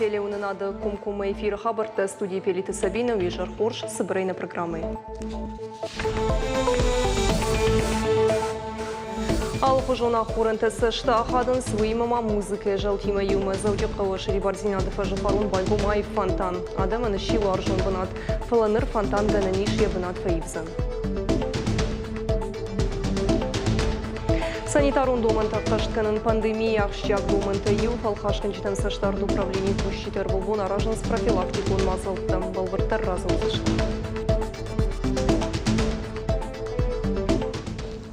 Телеуынынады комкоммӕ эфиры хабӕрттӕ студийы Пелиты Сабинӕ уе зӕр хорз цыбырӕй нӕ программӕйы. Алыхуызон ахорӕнтӕ цӕсты ахадынц, уыимӕ ма музыкӕйы зӕлтимӕ иумӕ Дзӕуджыхъӕуы сӕрибардзинады фӕзы фарон байгом аив фонтан. Адӕмӕн сси уарзон бынат, фӕлӕ ныр фонтан гӕнӕн ис йӕ бынат фӕивдзӕн. Санитарон домӕнтӕ ӕххӕст кӕнын пандемийы ахсджиаг домӕнтӕй иу фӕлхасгӕнджытӕн цӕстдард управленийы кусджытӕ ӕрвылбон аразынц профилактикон мадзӕлттӕ. Бӕлвырддӕр радзурдзысты.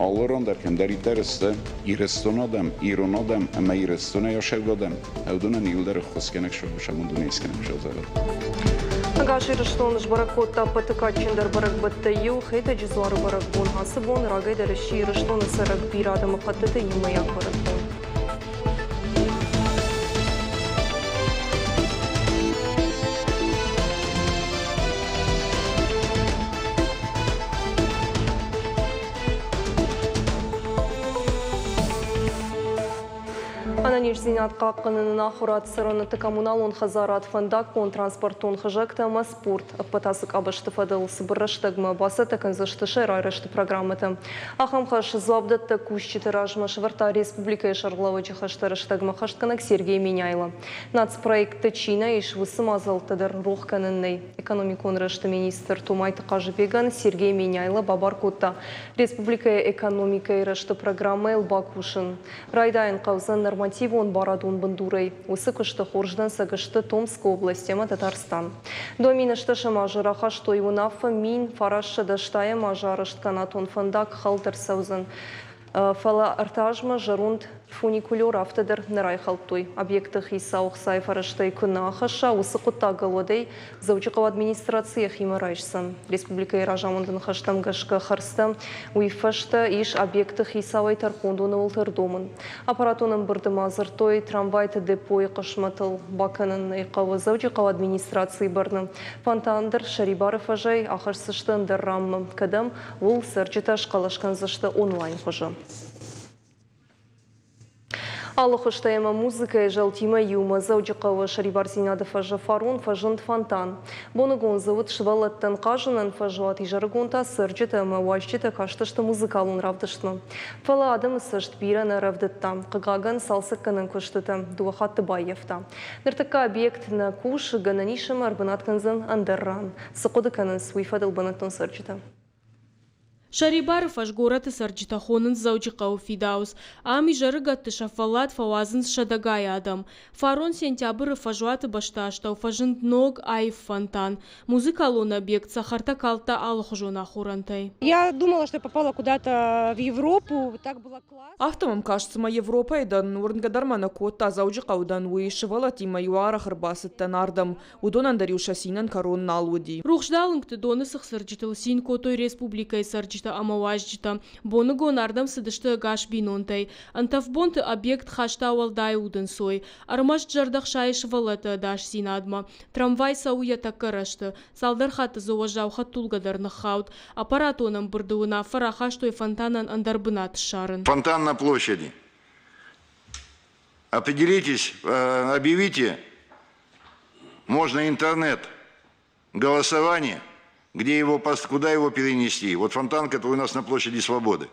Алы ран дӕр кӕмдӕриддӕр сты Ирыстон адӕм, ирон адӕм ӕмӕ Ирыстонӕй асӕугӕ адӕм, уыдонӕн иуылдӕр ӕххуысгӕнӕг сӕ дунейскӕнӕг сӕвзӕрӕд. Ӕгас Ирыстон сбӕрӕг кодта ӕппӕты кадджындӕр бӕрӕгбӕттӕй иу Хетӕджы дзуары бӕрӕгбон. Ацы бон рагӕй дӕр сси Ирыстоны цӕрӕг бирӕ адӕмыхӕттыты иумӕйаг бӕрӕгбон. Ӕнӕниздзинад хъахъхъӕныны ахуырад, цӕрӕнуӕтты коммуналон хӕдзарад, фӕндаггон транспортон хызӕгтӕ ӕмӕ спорт ӕппӕт ацы къабӕзты фӕдыл цыбыр рӕстӕгмӕ бацӕттӕ кӕндзысты сӕ райрӕзты программӕтӕ. Ахӕм хӕс дзуапдӕттӕг кусджыты размӕ сӕвӕрдта республикӕйы сӕргълӕууӕджы хӕстӕ рӕстӕгмӕ хӕстгӕнӕг Сергей Меняйло. Нацпроектты чи нӕ ис, уыцы мадзӕлттӕ дӕр рох кӕнын нӕй. Экономикон рӕзты министр Томайты Хъазыбегӕн Сергей Меняйло бабар кодта республикӕйы экономикӕйы рӕзты программӕйыл бакусын. Райдайын хъӕудзӕн нормативон барадон бындурӕй. Уыцы куысты хорз дӕнцӕг сты Томскы область ӕмӕ Татарстан. Домины стӕсӕм азы рахастой уынаффӕ 1980 азы арӕзт канатон фӕндаг хӕлд ӕрцӕудзӕн. Фӕлӕ ӕртӕ азмӕ зӕронд фуникулер афтӕ дӕр нӕ райхӕлдтой. Объекты хицау ӕхцайы фӕрӕзтӕй куы нӕ ахӕсса, уыцы хъуыддагыл уӕд ӕй Дзӕуджыхъӕуы администраци йӕхимӕ райсдзӕн. Республикӕйы разамынды ныхӕстӕм гӕсгӕ хӕрдзтӕ уый фӕстӕ ис объекты хицауӕй тӕрхондоны уылты ӕрдомын. Аппаратон ӕмбырды ма дзырдтой трамвайты депойы хъысмӕтыл. Бакӕнын ӕй хъӕуы Дзӕуджыхъӕуы администрацийы бӕрны. Фонтан дӕр сӕрибары фӕзӕй ахӕсдзысты ӕндӕр ранмӕ, кӕдӕм, ууыл цӕрджытӕ схъӕлӕс кӕндзысты онлайн хуызы. Алы хуызтӕ ӕмӕ музыкӕйы зӕлтимӕ иумӕ Дзӕуджыхъӕуы сӕрибардзинады фӕзы фарон фӕзынд фонтан. Боныгон дзы уыд сывӕллӕттӕн хъазынӕн фӕзуат, изӕрыгон та цӕрджытӕ ӕмӕ уазджытӕ кастысты музыкалон равдыстмӕ. Фӕлӕ адӕмы цӕст бирӕ нӕ рӕвдыдта. Хъыгагӕн, цалцӕггӕнӕн куыстытӕ дыууӕ хатты баййӕфта. Ныртӕккӕ объект нӕ кусы, гӕнӕн ис ӕмӕ ӕрбынат кӕндзӕн ӕндӕр ран. Цы хъуыды кӕнынц, уый фӕдыл бынӕттон цӕрджытӕ. Сӕрибары фӕз горӕты цӕрджытӕ хонынц Дзӕуджыхъӕуы фидауц. Ам изӕрыгӕтты сӕ фӕллад фӕуадзынц сӕдӕгай адӕм. Фарон сентябры фӕзуаты бӕстыастӕу фӕзынд ног, аив фонтан. Музыкалон объект цӕхӕртӕ калдта алыхуызон ахорӕнтӕй. Я думала, что я попала куда-то в Европу, так было классно. Афтӕ мӕм каст, цыма Европӕйы дӕн, уырнгӕ дӕр мӕ нӕ кодта, Дзӕуджыхъӕуы дӕн, уый. Сывӕллӕттимӕ-иу арӕх ӕрбацыдтӕн ардӕм. Уыдонӕн дӕр-иу сӕ цинӕн кӕрон нал уыди. Рухсдалынгты доны цыхцырджытыл цин кодтой республикӕйы цӕрджытӕ ӕмӕ уазджытӕ. Боныгон ардӕм цыдысты ӕгас бинонтӕй. Ӕнтӕф бонты объект хаста уӕлдай удӕнцой. Ӕрмӕст зӕрдӕ хсайы сывӕллӕтты ӕдасдзинадмӕ. Трамвай цӕуы йӕ тӕккӕ рӕзты. Цалдӕр хатты дзы уӕззау хӕдтулгӕ дӕр ныххауд. Аппаратон ӕмбырды уынаффӕ рахастой фонтанӕн ӕндӕр бынат ссарын. Фонтан на площади. Определитесь, объявите, можно интернет, голосование, где его, куда его перенести. Вот фонтан, который у нас на площади Свободы.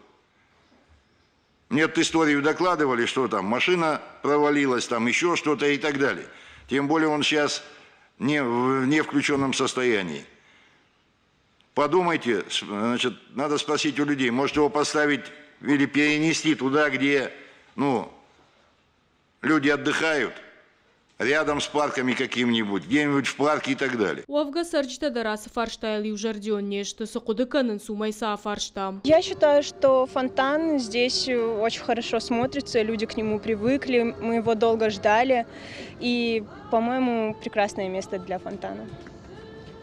Мне эту историю докладывали, что там машина провалилась, там еще что-то и так далее. Тем более он сейчас не в не включенном состоянии. Подумайте, значит, надо спросить у людей, может его поставить или перенести туда, где, ну, люди отдыхают, рядом с парками каким-нибудь, где-нибудь в парке и так далее. Уӕвгӕ цӕрджытӕ дӕр ацы фарстайыл иузӕрдион не сты, цы хъуыды кӕнынц, уымӕй сӕ афарстам. Я считаю, что фонтан здесь очень хорошо смотрится, люди к нему привыкли, мы его долго ждали, и, по-моему, прекрасное место для фонтана.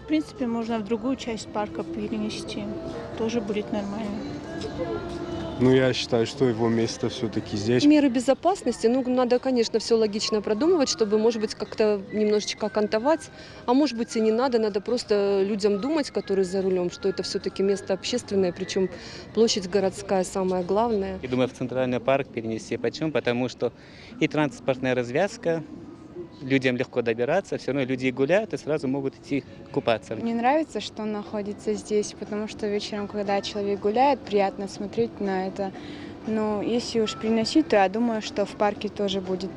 В принципе, можно в другую часть парка перенести, тоже будет нормально. Ну, я считаю, что его место все-таки здесь. Меры безопасности, ну, надо, конечно, все логично продумывать, чтобы, может быть, как-то немножечко окантовать, а может быть и не надо, надо просто людям думать, которые за рулем, что это все-таки место общественное, причем площадь городская самое главное. Я думаю, в центральный парк перенести. Почему? Потому что и транспортная развязка Людям легко добираться, все равно люди гуляют и сразу могут идти купаться. Мне нравится, что он находится здесь, потому что вечером, когда человек гуляет, приятно смотреть на это. Но если уж переносить, то я думаю, что в парке тоже будет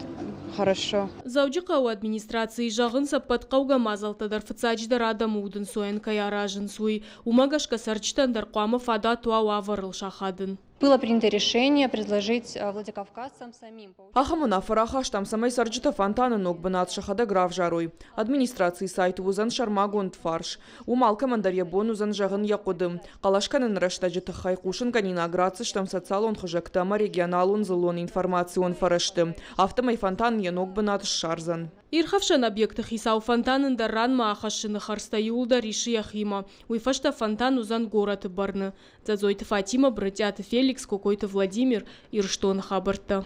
хорошо. Дзӕуджыхъӕуы администрацийы зӕгъынц, ӕппӕт хъӕугӕ мадзӕлттӕ дӕр фыццаджыдӕр адӕмы удӕнцойӕн кӕй аразынц, уый. Уымӕ гӕсгӕ цӕрджытӕн дӕр хъуамӕ фадат уа уавӕрыл сахадын. Было принято решение предложить владикавказцам самим. Ахӕм уынаффӕ рахастам, цӕмӕй цӕрджытӕ фонтаны ног бынат сӕхӕдӕг равзарой. Администрацийы сайты уыдзӕн сӕрмагонд фарс. Уым алкӕмӕн дӕр йӕ бон уыдзӕн зӕгъын йӕ хъуыды. Хъӕлӕс кӕныны рӕстӕджы тыххӕй хъусынгӕнинаг ратдзыстӕм социалон хызӕгты ӕмӕ регионалон дзыллон информацион фӕрӕзты. Афтӕмӕй фонтан йӕ ног бынат ссардзӕн. Ирхӕфсӕн объекты хицау фонтан ӕндӕр ранмӕ ахӕссыны хӕрдзтӕ иууылдӕр исы йӕхимӕ. Уый фӕстӕ фонтан уыдзӕн горӕты бӕрны. Дзӕдзойты Фатимӕ, Брытъиаты Феликс, Кокойты Владимир, Ирыстоны хабӕрттӕ.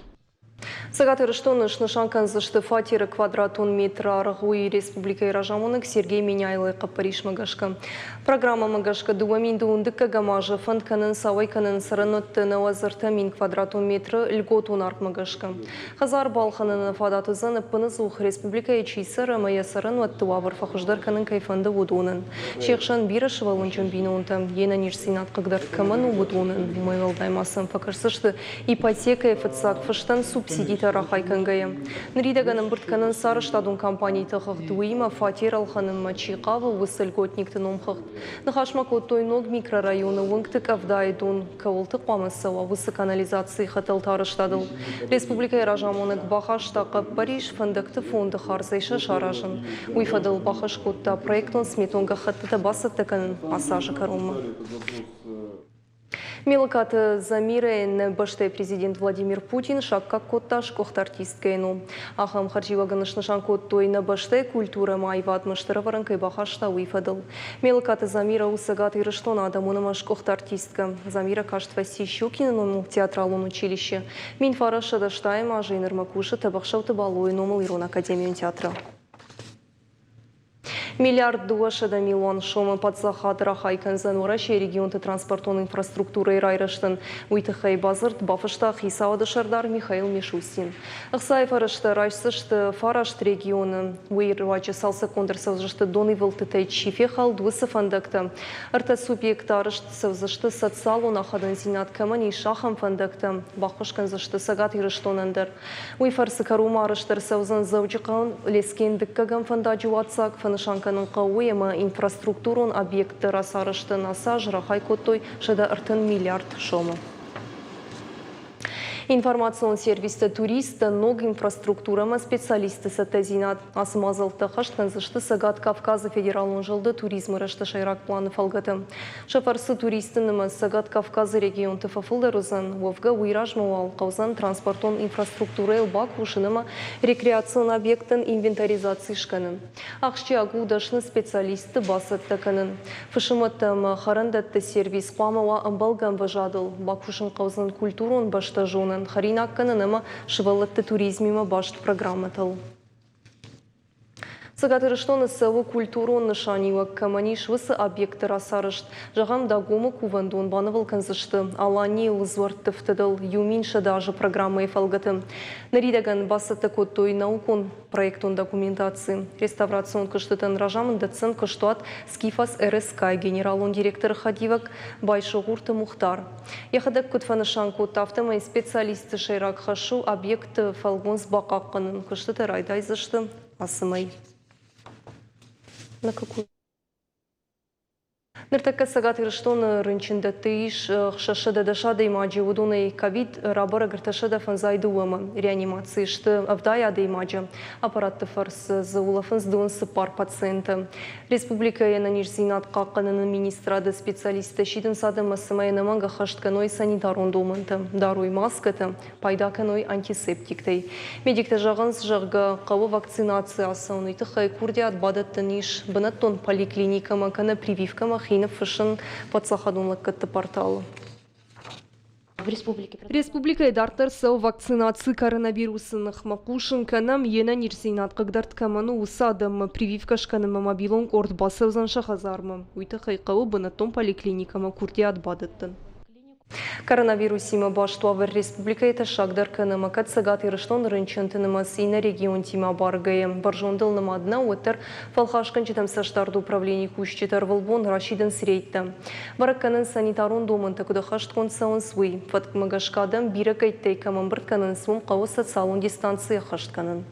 Цӕгат Ирыстоны снысан кӕндзысты фатеры квадратон метры аргъ, уый республикӕйы разамонӕг Сергей Меняйлойы хъӕппӕрисмӕ гӕсгӕ. Программӕмӕ гӕсгӕ 2000 дыккӕгӕм азы фӕнд кӕнынц ауӕй кӕнын цӕрӕнуӕтты 93 000 квадратон метры льготон аргъмӕ гӕсгӕ. Хӕдзар балхӕныны фадат уыдзӕн ӕппынӕдзух республикӕйы чи цӕры ӕмӕ йӕ цӕрӕнуӕтты уавӕр фӕхуыздӕр кӕнын кӕй фӕнды, уыдонӕн. Се хсӕн бирӕсывӕллонджын бинонтӕ, йе нӕниздзинад хъыгдард кӕмӕн у, уыдонӕн. Уымӕй уӕлдай ма сӕм фӕкӕсдзысты ипотекӕйы фыццаг фыстӕн субсидитӕ рахай кӕнгӕйӕ. Ныридӕгӕн ӕмбырд кӕнынц арӕзтадон компаниты хыгъд, уыимӕ фатер ӕлхӕнынмӕ чи хъавы, уыцы льготникты номхыгъд. Ныхас ма кодтой ног микрорайоны уынгты къӕвдайы дон кӕуылты хъуамӕ цӕуа, уыцы канализацийы хӕтӕлты арӕзтадыл. Республикӕйы разамонӕг бахаста хъӕппӕрис фӕндӕгты фонды хардзӕй сӕ саразын. Уый фӕдыл бахӕс кодта проектон-сметон гӕххӕттытӕ бацӕттӕ кӕнын ацы азы кӕронмӕ. Мелыкаты Замирӕйӕн нӕ бӕстӕйы президент Владимир Путин саккаг кодта сгуыхт артисткӕйы ном. Ахӕм хӕрзиуӕгӕн снысан кодтой нӕ бӕстӕйы культурӕ ӕмӕ аивадмӕ стыр ӕвӕрӕн кӕй бахаста, уый фӕдыл. Мелыкаты Замирӕ у Цӕгат Ирыстоны адӕмон ӕмӕ сгуыхт артисткӕ. Замирӕ каст фӕци Щукины номыл театралон училище. 1980 азӕй нырмӕ кусы Тӕбӕхсӕуты Балойы номыл Ирон академион театры. Миллиард 200 милуан сомы паддзахад рахай кӕндзӕн Уӕрӕсейы регионты транспортон инфраструктурӕйы райрӕзтӕн. Уый тыххӕй бадзырд бафыста хицауады сӕрдар Михаил Мишустин. Ӕхцайы фӕрӕзтӕ райсдзысты фараст регионы. Уый руаджы цалцӕггонд ӕрцӕудзысты донивылдтытӕй чи фехӕлд, уыцы фӕндӕгтӕ. Ӕртӕ субъекты арӕзт цӕудзысты социалон ахадындзинад кӕмӕн ис, ахӕм фӕндӕгтӕ. Баххуыс кӕндзысты Цӕгат Ирыстонӕн дӕр. Уый фӕрцы кӕронмӕ арӕзт ӕрцӕудзӕн Дзӕуджыхъӕу-Лескен дыккӕгӕм фӕндаджы уаццаг, фӕнысан кӕнын хъӕуы ӕмӕ инфраструктурон объектты рацарӕзтӕн ацы аз рахай кодтой 130 миллиард сомы. Информацион сервистӕ туристтӕ ног инфраструктурӕмӕ специалистты цӕттӕдзинад. Ацы мадзӕлттӕ ӕххӕст кӕндзысты Цӕгат Кавказы федералон зылды туризмы рӕзты сӕйраг планы фӕлгӕты. Сӕ фӕрцы туристты нымӕц Цӕгат Кавказы регионты фӕфылдӕр уыдзӕн. Уӕвгӕ, уый размӕ уал хъӕудзӕн транспортон инфраструктурӕйыл бакусын ӕмӕ рекреацион объекттӕн инвентаризаци скӕнын. Ахсджиаг у дӕсны специалистты бацӕттӕ кӕнын. Фысымуӕттӕ ӕмӕ хӕрӕндӕтты сервис хъуамӕ уа ӕмбӕлгӕ ӕмвӕзадыл. Бакусын хъӕудзӕн культурон бӕстӕзонӕн, хӕринаг кӕнын ӕмӕ сывӕллӕтты туризмимӕ баст программӕтыл. Цӕгат Ирыстоны цӕуы культурон нысаниуӕг кӕмӕн ис, уыцы объектты рацарӕзт. Зӕгъӕм, Дагомы кувӕндон банывыл кӕндзысты Аланийыл дзуӕртты фтыдыл 1100 азы программӕйы фӕлгӕты. Ныридӕгӕн бацӕттӕ кодтой наукон проектон документаци. Реставрацион куыстытӕн разамынд дӕтдзӕн куыстуат Скифос РСК-йы генералон директоры хӕдивӕг Байсогъурты Мухтар. Йӕхӕдӕг куыд фӕнысан кодта, афтӕмӕй специалистты сӕйраг хӕс у объекты фӕлгонц бахъахъхъӕнын. Куыстытӕ райдайдзысты ацы мӕй. На какую? Ныртӕккӕ Цӕгат Ирыстоны рынчындӕтты ис 610 адӕймаджы, уыдонӕй ковид рабӕрӕг 352-мӕ. Реанимацийы сты 70 адӕймаджы. Аппаратты фӕрцы дзы улӕфынц 24 пациенты. Республикӕйы ӕнӕниздзинад хъахъхъӕныны министрады специалисттӕ сидынц адӕммӕ, цӕмӕй ӕнӕмӕнг ӕххӕст кӕной санитарон домӕнтӕ, дарой маскӕтӕ, пайда кӕной антисептиктӕй. Медиктӕ зӕгъынц, зӕгъгӕ, хъӕуы вакцинаци ацӕуын, уый тыххӕй курдиат бадӕттӕн ис бынӕттон поликлиникӕмӕ кӕнӕ прививкӕмӕ хи ныффыссын паддзахадон лӕггӕдты порталы. Республикӕйы дарддӕр цӕуы вакцинаци коронавирусы ныхмӕ. Хъусын кӕнӕм, йе нӕниздзинад хъыгдард кӕмӕн у, уыцы адӕммӕ прививкӕ скӕнынмӕ мобилон къорд бацӕудзӕн сӕ хӕдзармӕ. Уый тыххӕй хъӕуы бынӕттон поликлиникӕмӕ курдиат бадӕттын. Коронавирусимӕ баст уавӕр республикӕйы тӕссагдӕр кӕны ӕмӕ кӕд Цӕгат Ирыстоны рынчынты нымӕц иннӕ регионтимӕ абаргӕйӕ бӕрзондыл нымад нӕу, уӕддӕр фӕлхасгӕнджытӕм цӕстдарды управленийы кусджытӕ ӕрвылбон расидынц рейдтӕ. Бӕрӕг кӕнынц санитарон домӕнтӕ куыд ӕххӕстгонд цӕуынц, уый. Фӕткмӕ гӕсгӕ адӕм бирӕ къӕйттӕй кӕм ӕмбырд кӕнынц, уым хъӕуы социалон дистанци ӕххӕст кӕнын.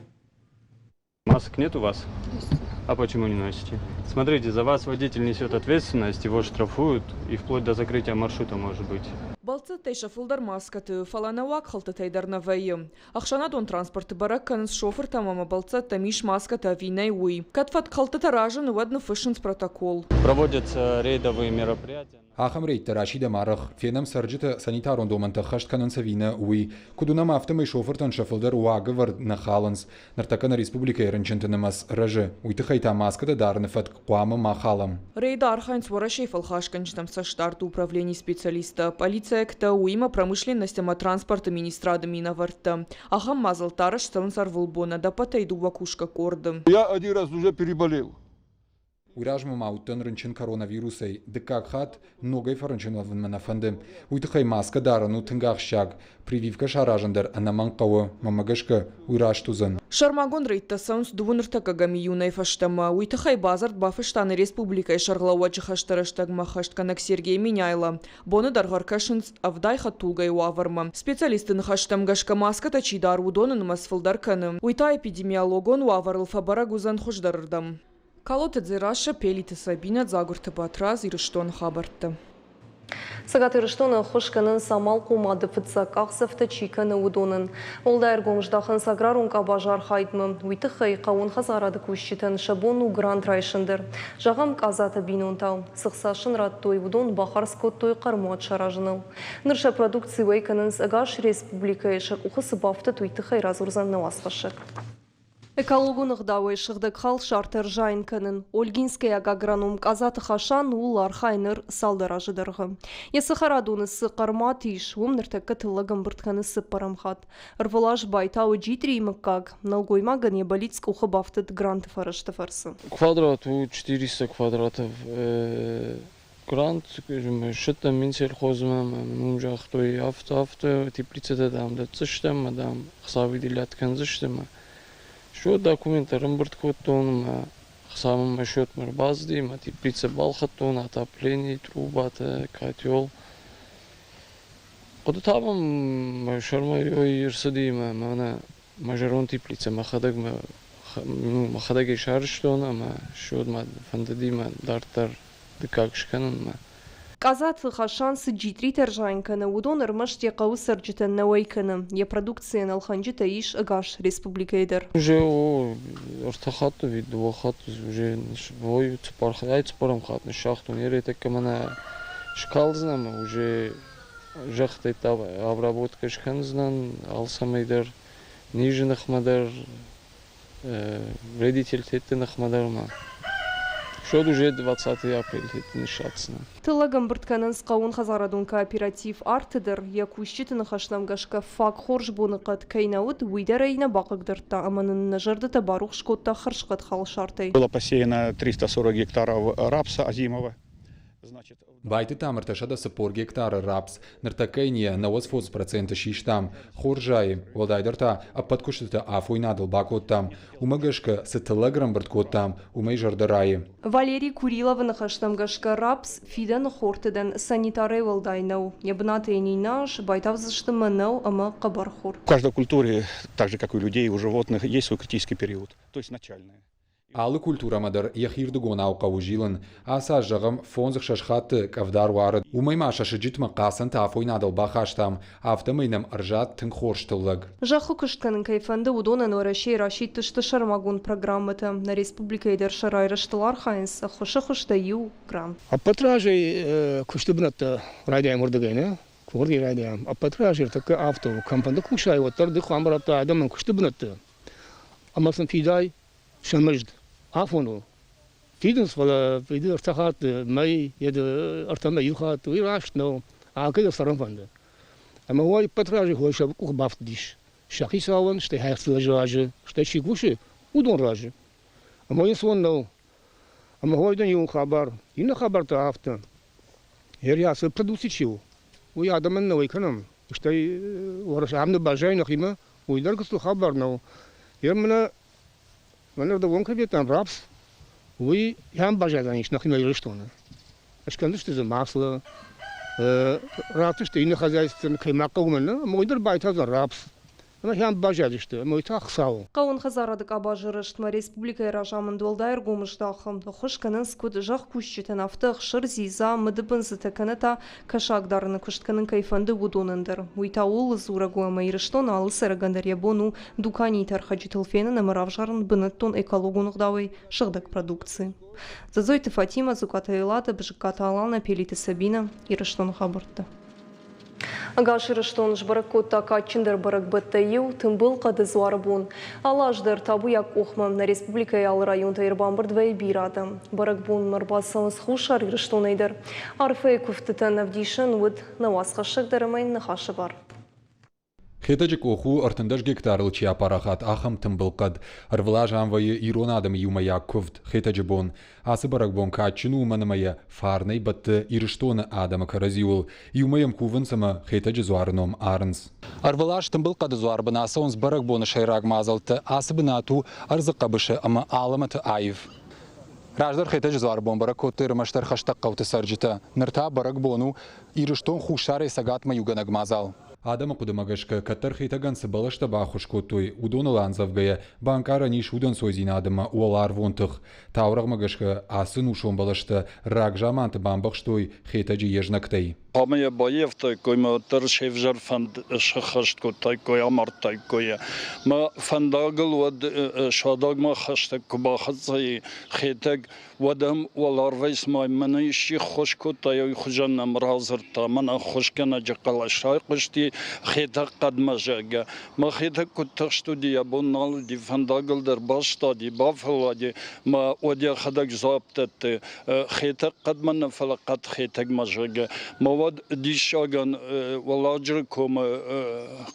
Масок нет у вас? Есть. А почему не носите? Смотрите, за вас водитель несет ответственность, его штрафуют и вплоть до закрытия маршрута может быть. Бӕлццӕттӕй сӕ фылдӕр маскӕты, фӕлӕ нӕуӕг хӕлтытӕй дӕр нӕ вӕййы. Ӕхсӕнадон транспорты бӕрӕг кӕнынц шофыртӕм ӕмӕ бӕлццӕттӕм ис маскӕтӕ ӕви нӕй, уый. Кӕд фӕткхӕлдтытӕ разыны, уӕд ныффыссынц протокол. Проводятся рейдовые мероприятия. Ахӕм рейдтӕ расидӕм арӕх, фенӕм цӕрджытӕ санитарон домӕнтӕ ӕххӕст кӕнынц ӕви нӕ, уый. Куыд уынӕм, афтӕмӕй шофыртӕн сӕ фылдӕр уагӕвӕрд нӕ халынц. Ныртӕккӕ нӕ республикӕйы рынчынты нымӕц рӕзы, уый тыххӕй та маскӕтӕ дарыны фӕтк хъуамӕ ма халӕм. Рейды архайынц Уӕрӕсейы фӕлхасгӕнджытӕм цӕстдарды управленийы специалисттӕ, пъӕлицӕйӕгтӕ, уыимӕ промышленность ӕмӕ транспорты министрады минӕвӕрттӕ. Ахӕм мадзӕлттӕ арӕзт цӕуынц ӕрвылбон ӕдӕппӕтӕй дыууӕ кусгӕ къорды. Я один раз уже переболел. Уый размӕ ма уыдтӕн рынчын коронавирусӕй. Дыккаг хатт ногӕй фӕрынчын уӕвын мӕ нӕ фӕнды. Уый тыххӕй маскӕ дарын у тынг ахсджиаг. Прививкӕ саразын дӕр ӕнӕмӕнг хъӕуы. Мӕнмӕ гӕсгӕ, уый раст уыдзӕн. Сӕрмагонд рейдтӕ цӕуынц дыууын ӕртӕккӕгӕм июнӕй фӕстӕмӕ. Уый тыххӕй бадзырд бафыста нӕ республикӕйы сӕргълӕууӕджы хӕсты рӕстӕгмӕ ӕххӕстгӕнӕг Сергей Меняйло. Боны дӕргъы ӕркӕсынц ӕвдай хӕдтулгӕйы уавӕрмӕ. Специалистты ныхӕстӕм гӕсгӕ маскӕтӕ чи дары, уыдоны нымӕц фылдӕр кӕны. Уый та эпидемиологон уавӕрыл фӕбӕрӕг уыдзӕн хуыздӕрырдӕм. Калоты Дзерассӕ, Пелиты Сабинӕ, Дзагуырты Батрадз, Ирыстоны хабӕрттӕ. Цӕгат Ирыстоны ӕххуыс кӕнынц амалхъомады фыццаг къахдзӕфтӕ чи кӕны, уыдонӕн. Уӕлдай ӕргом здахынц аграрон къабазы архайдмӕ. Уый тыххӕй хъӕууон хӕдзарады кусджытӕн сӕ бон у грант райсын дӕр. Зӕгъӕм, Къадзаты бинонтау. Цы хца сын радтой, уыдон бахардз кодтой хъӕрмуат саразыныл. Ныр сӕ продукци уӕй кӕнынц ӕгас республикӕйы. Сӕ къухы цы бафтыд, уый тыххӕй радзурдзӕн нӕ уацхӕссӕг. Экологон ӕгъдауӕй сыгъдӕг халсартӕ ӕрзайын кӕнын. Ольгинскӕйаг агроном Къадзаты Хасан ууыл архайы ныр цалдӕр азы дӕргъы. Йӕ цӕхӕрадоны цы хъӕрмуат ис, уым ныртӕккӕ тыллӕг ӕмбырд кӕны цыппӕрӕм хатт. Ӕрвылаз байтауы джитърийы мыггаг. Нӕлгоймагӕн йӕ бӕллиц къухы бафтыд гранты фӕрӕзты фӕрцы. Квадрат у 400 квадратов Грант ссыдтӕн Минсельхозмӕ ӕмӕ мын уым загътой, афтӕ, афтӕ, теплицӕтӕ, дам, дӕтдзыстӕм ӕмӕ, дам, хца выделять кӕндзысты ӕмӕ счет документтӕ ӕрӕмбырд кодтон ӕмӕ хца мын мӕ счетмӕ ӕрбацыди ӕмӕ теплицӕ балхӕдтон, отопление, трубатӕ, котел. Хъуыды та мӕм мӕ сӕрмӕ ӕрцыди ӕмӕ мӕнӕ мӕ зӕронд теплицӕ мӕхӕдӕг мӕ мӕхӕдӕг ӕй сарӕзтон ӕмӕ ссод мӕ фӕндыди мӕ дарддӕр дыккаг скӕнынмӕ. Къадзаты Хасан цы джитъритӕ ӕрзайын кӕны, уыдон ӕрмӕст йӕ хъӕуы цӕрджытӕн нӕ уӕй кӕны. Йӕ продукцийӕн ӕлхӕнджытӕ ис ӕгас республикӕйы дӕр. Уже о, ӕртӕ хатты ӕви дыууӕ хатты уже ой, цыппар, ай цыппӕрӕм хатт ныссагътон. Ерӕй тӕккӕ мӕнӕ скалдзынӕн ӕмӕ уже зӕгътӕй обработкӕ скӕндзынӕн алцӕмӕй дӕр, низы ныхмӕ дӕр, вредительтӕтты ныхмӕ дӕр ма. Шод уже 20 апрель ныссаддзынӕн. Тыллӕг ӕмбырд кӕнынц хъӕууонхӕдзарадон кооператив Арт-ы дӕр. Йӕ кусджыты ныхӕстӕм гӕсгӕ, фаг хорз боныхъӕд кӕй нӕ уыд, уый дӕр ӕй нӕ бахъыгдардта ӕмӕ нын нӕ зӕрдӕтӕ барухс кодта хӕрзхъӕд халсартӕй. Было посеяно 340 гектаров рапса озимого. Байтыдтам 340 гектары рапс. Ныртӕккӕ йын йӕ 95% систам. Хорз зайы, уӕлдайдӕр та ӕппӕт куыстытӕ афойнадыл бакодтам. Уымӕ гӕсгӕ цы тыллӕг ӕрӕмбырд кодтам, уымӕй зӕрдӕ райы. Валерий Куриловы ныхӕстӕм гӕсгӕ рапс фидӕны хортыдӕн санитарӕй уӕлдай нӕу. Йӕ бынаты йын иннӕ аз байтавдзысты мӕнӕу ӕмӕ хъӕбӕрхор. У каждой культуры, так же как и у людей, у животных, есть свой критический период, то есть начальная. Алы культурӕмӕ дӕр йӕхирдыгонау хъӕуы зилын. Ацы аз, зӕгъӕм, фондз-ӕхсӕз хатты къӕвда руарыд. Уымӕй ма сӕ сыджытмӕ хъацӕнтӕ афойнадыл бахастам, афтӕмӕй нӕм ӕрзад тынг хорз тыллӕг. Зӕххы куыст кӕнын кӕй фӕнды, уыдонӕн Уӕрӕсейы расидтысты сӕрмагонд программӕтӕ. Нӕ республикӕйы дӕр сӕ райрӕзтыл архайынц ӕххуысы хуызтӕ иу грамм. Ӕппӕт разӕй куысты бынӕттӕ райдайӕм уырдыгӕй, нӕ? Куырдыгӕй райдайӕм. Ӕппӕт разӕй ӕртӕккӕ афтӕ у. Кӕмфӕнды кусай, уӕддӕр ды хъуамӕ радтай адӕмӕн куысты бынӕттӕ. Ӕмӕ сын фидай сӕ мызд афоныл фидынц, фӕлӕ фиды ӕртӕ хатты мӕй, йе ӕртӕ мӕй иу хатт, уый раст нӕу. Алкӕй дӕр цӕрын фӕнды. Ӕмӕ уӕ ӕппӕт разы хой сӕ къух бафтыдис сӕ хицауӕн, стӕй хӕрзлӕджы разы, стӕй чи кусы, уыдон разы. Ӕмӕ уый ӕнцон нӕу. Ӕмӕ хойдӕн иу хабар, иннӕ хабар та афтӕ. Ӕри ацы продукци чи у? Уый адӕмӕн нӕ уӕй кӕнӕм. Стӕй Уӕрӕсе ам нӕ баззайы нӕхимӕ, уый дӕр гыццыл хабар нӕу. Йе мӕнӕ мӕнӕ рдӕбон кӕй федтам рапс, уый ам баззайдзӕнис нӕхимӕ Ирыстоны. Скӕндзысты дзы масло, ратдзысты иннӕ хозяйствотӕн, кӕй ма хъӕуы мӕнӕ, ӕмӕ уый дӕр байтаудзӕн рапс. Ӕмӕ ахӕм баззадысты, ӕмӕ уый та Хуыцау. Хъӕууон хӕдзарады къабазы рӕзтмӕ республикӕйы разамынд уӕлдай ӕргом здахы. Ӕххуыс кӕнынц куыд зӕхкусджытӕн, афтӕ ӕхсыр, дзидза, мыдыбындзытӕ кӕнӕ та кӕсаг дарыны куыст кӕнын кӕй фӕнды, уыдонӕн дӕр. Уый та ууыл дзурӕг у, ӕмӕ Ирыстоны алы цӕрӕгӕн дӕр йӕ бон у дуканийы тӕрхӕджытыл фенын ӕмӕ равзарын бынӕттон экологон ӕгъдауӕй сыгъдӕг продукци. Дзодзойты Фатимӕ, Дзукъаты Эллада, Бызыккаты Аланӕ, Пелиты Сабинӕ, Ирыстоны хабӕрттӕ. Ӕгас Ирыстон сбӕрӕг кодта кадджындӕр бӕрӕгбӕттӕй иу Тымбыл хъӕды дзуары бон. Алы аз дӕр табуйаг къухмӕ нӕ республикӕйы алы районтӕй ӕрбамбырд вӕййы бирӕ адӕм. Бӕрӕгбонмӕ ӕрбацӕуынц Хуссар Ирыстонӕй дӕр. Арфӕйы куывдтытӕн ӕвдисӕн уыд нӕ уацхӕссӕг дӕр ӕмӕ йын ныхасы бар. Хетӕджы къох у 13 гектарыл чи апарахат, ахӕм тымбыл хъӕд. Ӕрвылаз ам вӕййы ирон адӕмы иумӕйаг куывд Хетӕджы бон. Ацы бӕрӕгбон кадджын у, уымӕн ӕмӕ йӕ фарнӕй бӕтты Ирыстоны адӕмы кӕрӕдзиуыл. Иумӕ йӕм кувынц ӕмӕ Хетӕджы дзуары ном арынц. Ӕрвылаз тымбыл хъӕды дзуары бын ацӕуынц бӕрӕгбоны сӕйраг мадзӕлттӕ. Ацы бынат у ӕрдзы хъӕбысы ӕмӕ алӕмӕты аив. Раздӕр Хетӕджы дзуары бон бӕрӕг кодтой ӕрмӕстдӕр хӕстӕг хъӕуты цӕрджытӕ. Ныр та бӕрӕгбон у Ирыстон Хуссарӕй Цӕгатмӕ иугӕнӕг мадзал. Адӕмы хъуыдымӕ гӕсгӕ, кӕддӕр Хетӕгӕн цы бӕлӕстӕ баххуыс кодтой, уыдоныл андзӕвгӕйӕ, банкъарӕн ис удӕнцойдзинад ӕмӕ уӕларвон тых. Таурӕгъмӕ гӕсгӕ, ацы нусон бӕлӕстӕ рагзаманты бамбӕхстой Хетӕджы йе знӕгтӕй. Хъуамӕ йӕ баййӕфтаиккой ӕмӕ уӕддӕр се взӕр фӕнд сӕххӕст кодтаиккой, амардтаиккой йӕ. Мӕ фӕндагыл уӕд Суадагмӕ хӕстӕг куы бахӕццӕ и Хетӕг, Уӕд ӕм уӕларвӕй цыма мӕнӕ исчи ххуыс кодта, уый хуызӕн нӕм радзырдта, мӕн ӕххуысгӕнӕджы хъӕлӕс райхъуысти Хетӕг хъӕдмӕ, зӕгъгӕ. Мӕ Хетӕг куыд тыхст уыди, йӕ бон нал уыди, фӕндагыл дӕр бастади, бафӕллади, мӕ уӕд йӕхӕдӕг дзуапп дӕтты, Хетӕг хъӕдмӕ нӕ, фӕлӕ хъӕд Хетӕгмӕ, зӕгъгӕ. Мӕ уӕд диссагӕн Уӕлладжыры комы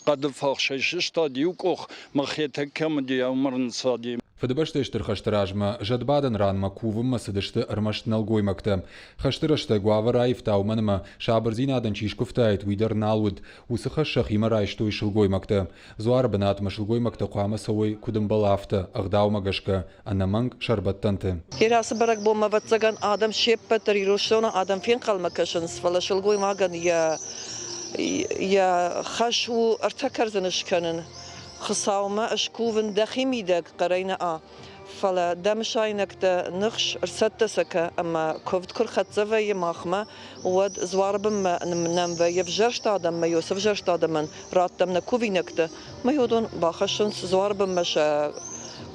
хъӕды фахсӕй сыстад иу къух, мӕ Хетӕг кӕм уыди, уым ӕрынцади. Фыдыбӕстӕйы Стыр хӕсты размӕ зӕдбадӕн ранмӕ кувынмӕ цыдысты ӕрмӕст нӕлгоймӕгтӕ. Хӕсты рӕстӕг уавӕр аивта, уымӕн ӕмӕ сабырдзинадӕн чи скуывтаид, уый дӕр нал уыд. Уыцы хӕс сӕхимӕ райстой сылгоймӕгтӕ. Дзуары бынатмӕ сылгоймӕгтӕ хъуамӕ цӕуой, куыд ӕмбӕлы, афтӕ, ӕгъдаумӕ гӕсгӕ, ӕнӕмӕнг сӕрбӕттӕнты. Гер ацы бӕрӕгбонмӕ, ӕвӕццӕгӕн, адӕм се ппӕт дӕр Ирыстоны адӕм фенхъӕлмӕ кӕсынц, фӕлӕ сылгоймагӕн йӕ йӕ хӕс у ӕртӕ кӕрдзыны скӕнын. Хуыцаумӕ скувын дӕхи мидӕг хъӕрӕй нӕ, фӕлӕ дӕ мысайнӕгтӕ ныхс, ӕрцӕттӕ сӕ кӕ, ӕмӕ куывд куы рхӕццӕ вӕййы махмӕ, уӕд дзуары бынмӕ нӕм вӕййы ӕвзӕрст адӕммӕ, цы ӕвзӕрст адӕмӕн раттӕм нӕ кувинӕгтӕ, ӕмӕ уыдон бахӕссынц дзуары бынмӕ сӕ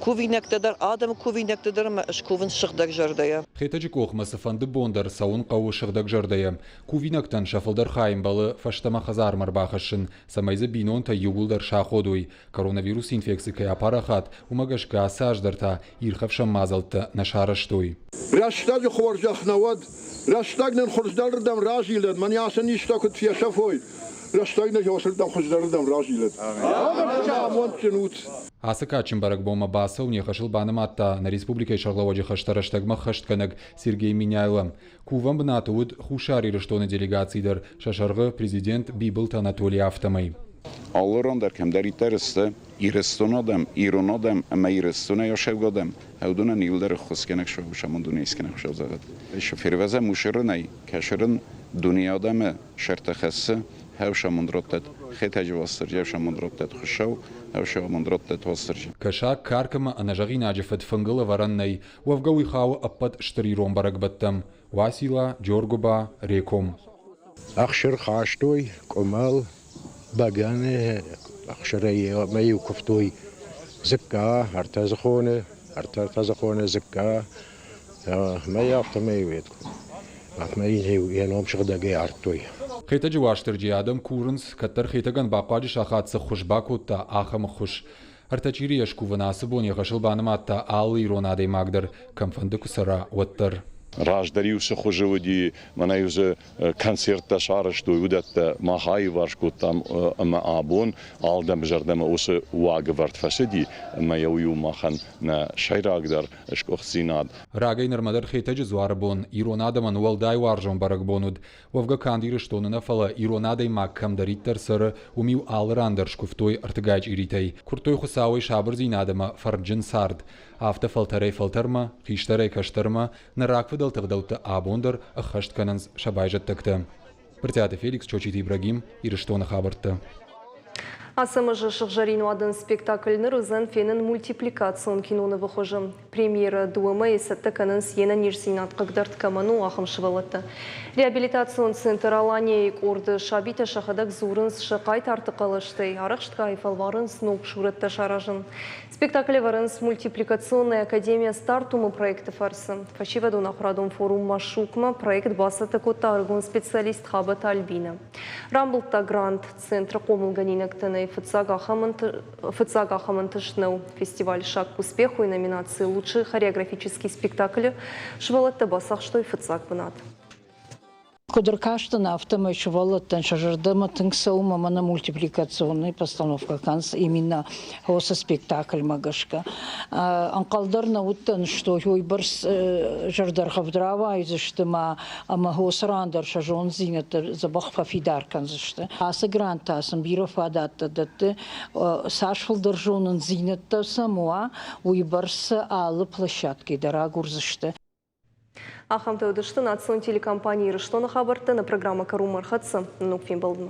кувинӕгтӕ дӕр, адӕмы кувинӕгтӕ дӕр ӕмӕ скувынц сыгъдӕг зӕрдӕйӕ. Хетӕджы къохмӕ цыфӕнды бон дӕр цӕуын хъӕуы сыгъдӕг зӕрдӕйӕ. Кувинӕгтӕн сӕ фылдӕр хай ӕмбӕлы фӕстӕмӕ хӕдзармӕ ӕрбахӕссын, цӕмӕй дзы бинонтӕ иууылдӕр саходой. Коронавирусы инфекци кӕй апарахат, уымӕ гӕсгӕ ацы аз дӕр та ирхӕфсӕн мадзӕлттӕ нӕ сарӕзтой. Рӕстӕджы хорзӕх нӕ уӕд, рӕстӕг нын хуыздӕрырдӕм разилӕд, мӕнӕ ацы низтӕ куыд фесӕфой, рӕстӕг нын уыцырдӕм хуыздӕрырдӕм разилӕд. Амондджын ут! Ацы кадджын бӕрӕгбонмӕ бацӕуын йӕ хӕсыл банымадта нӕ республикӕйы сӕргълӕууӕджы хӕстӕ рӕстӕгмӕ ӕххӕстгӕнӕг Сергей Меняйло. Кувӕн бынаты уыд Хуссар Ирыстоны делегаци дӕр, сӕ сӕргъы президент Бибылты Анатолий афтӕмӕй. Алы ран дӕр кӕмдӕриддӕр сты Ирыстоны адӕм, ирон адӕм ӕмӕ Ирыстонӕй ӕсӕвг адӕм, уыдонӕн иуылдӕр ӕххуысгӕнӕг сӕ дунейы хуыцау зӕгъӕд. Фервӕзӕм усы рынӕй, кӕсы рын дунейы адӕмы сӕртӕ хӕссы, хӕвсамонд раттӕд Хетӕджы Уастырджи, хӕвсамонд раттӕд Хуыцау, хӕвсамонд раттӕд Уастырджи. Кӕсаг, карк ӕмӕ ӕнӕзӕгъинаджы фыд фынгыл ӕвӕрӕн нӕй. Уӕвгӕ уый хауы ӕппӕт стыр ирон бӕрӕгбӕттӕм – Уацилла, Джоргуыба, Реком. Ӕхсыр хастой, къуымӕл, бӕгӕны, ӕхсырӕй ӕмӕ-иу куывтой дзыкка, ӕртӕдзыхоны, ӕртӕдзыхоны дзыкка. Ӕмӕ афтӕмӕй афтӕмӕй йӕ ном сыгъдӕгӕй ардтой. Хетӕджы Уастырджи адӕм курынц, кӕддӕр Хетӕгӕн бахъуаджы сахат цы ххуыс бакодта, ахӕм ӕххуыс. Ӕртӕ чъирийӕ скувын ацы бон йӕ хӕсыл банымадта алы ирон адӕймаг дӕр, кӕмфӕнды куы цӕра, уӕддӕр. Раздӕр-иу цы хуызы уыди, мӕнӕ-иу дзы концерттӕ сарӕзтой, уыдӕттӕ мах аиварс кодтам ӕмӕ абон алдӕм зӕрдӕмӕ уыцы уагӕвӕрд фӕцыди, ӕмӕ йӕ уый у махӕн нӕ сӕйрагдӕр сгуыхтдзинад. Рагӕй нырмӕ дӕр Хетӕджы дзуары бон ирон адӕмӕн уӕлдай уарзон бӕрӕгбон уыд. Уӕвгӕ канд Ирыстоны нӕ, фӕлӕ ирон адӕймаг кӕмдӕриддӕр цӕры, уым-иу алы ран дӕр скуывтой ӕртыгай чъиритӕй, куырдтой Хуыцауӕй сабырдзинад ӕмӕ фӕрнджын цард. Афтӕ фӕлтӕрӕй-фӕлтӕрмӕ, хистӕрӕй-кӕстӕрмӕ нӕ рагфыдӕлты ӕгъдӕуттӕ абон дӕр ӕххӕст кӕнынц сӕ байзӕддӕгтӕ. Брытъиаты Феликс, Чочиты Ибрагим, Ирыстоны хабӕрттӕ. Ацӕмӕзы сыгъзӕрин уадындз спектакль ныр уыдзӕн фенын мультипликацион кинонывы хуызы. Премьерӕ дыууӕ мӕйы цӕттӕ кӕнынц йе нӕниздзинад хъыгдӕрд кӕмӕн у, ахӕм сывӕллӕттӕ. Реабилитацион центр Алания-йы къорды сабитӕ сӕхӕдӕг дзурынц сӕ хъайтарты хъӕлӕстӕй, арӕхстгай фӕлварынц ног сурӕттӕ саразын. Спектакль ӕвӕрынц мультипликационная академия Стартум-ы проекты фӕрцы. Фӕсивӕдон ахуырадон форум Машукмӕ проект бацӕттӕ кодта ӕрыгон специалист Хабӕты Альбинӕ. Рамбылдта грант центры хъомылгӕнинӕгтӕн ӕй фыццаг ахӕм фыццаг ахӕм ӕнтыст нӕу. Фестиваль «Шаг к успеху» номинацийы «Лучший хореографический спектакль» сывӕллӕттӕ бацахстой фыццаг бынат. Куыд ӕркастӕн, афтӕмӕй сывӕллӕттӕн сӕ зӕрдӕмӕ тынг цӕуы ӕмӕ нӕ мультипликационный постановкӕ кӕнынц именно уыцы спектакльмӕ гӕсгӕ. Ӕнхъӕл дӕр нӕ уыдтӕн, что уыйбӕрц зӕрдӕргъӕвд рауайдзысты ма ӕмӕ уыцы ран дӕр сӕ зонддзинӕдтӕ дзӕбӕх фӕфидар кӕндзысты. Ацы грант та сын бирӕ фадӕттӕ дӕтты, цас фылдӕр зонындзинӕдтӕ сӕм уа, уыйбӕрц сӕ алы площадкӕйы дӕр агурдзысты. Ахӕмтӕ уыдысты национ телекомпани Ирыстоны хабӕрттӕ. Нӕ программӕ кӕронмӕ ӕрхӕццӕ. Ног фембӕлдмӕ.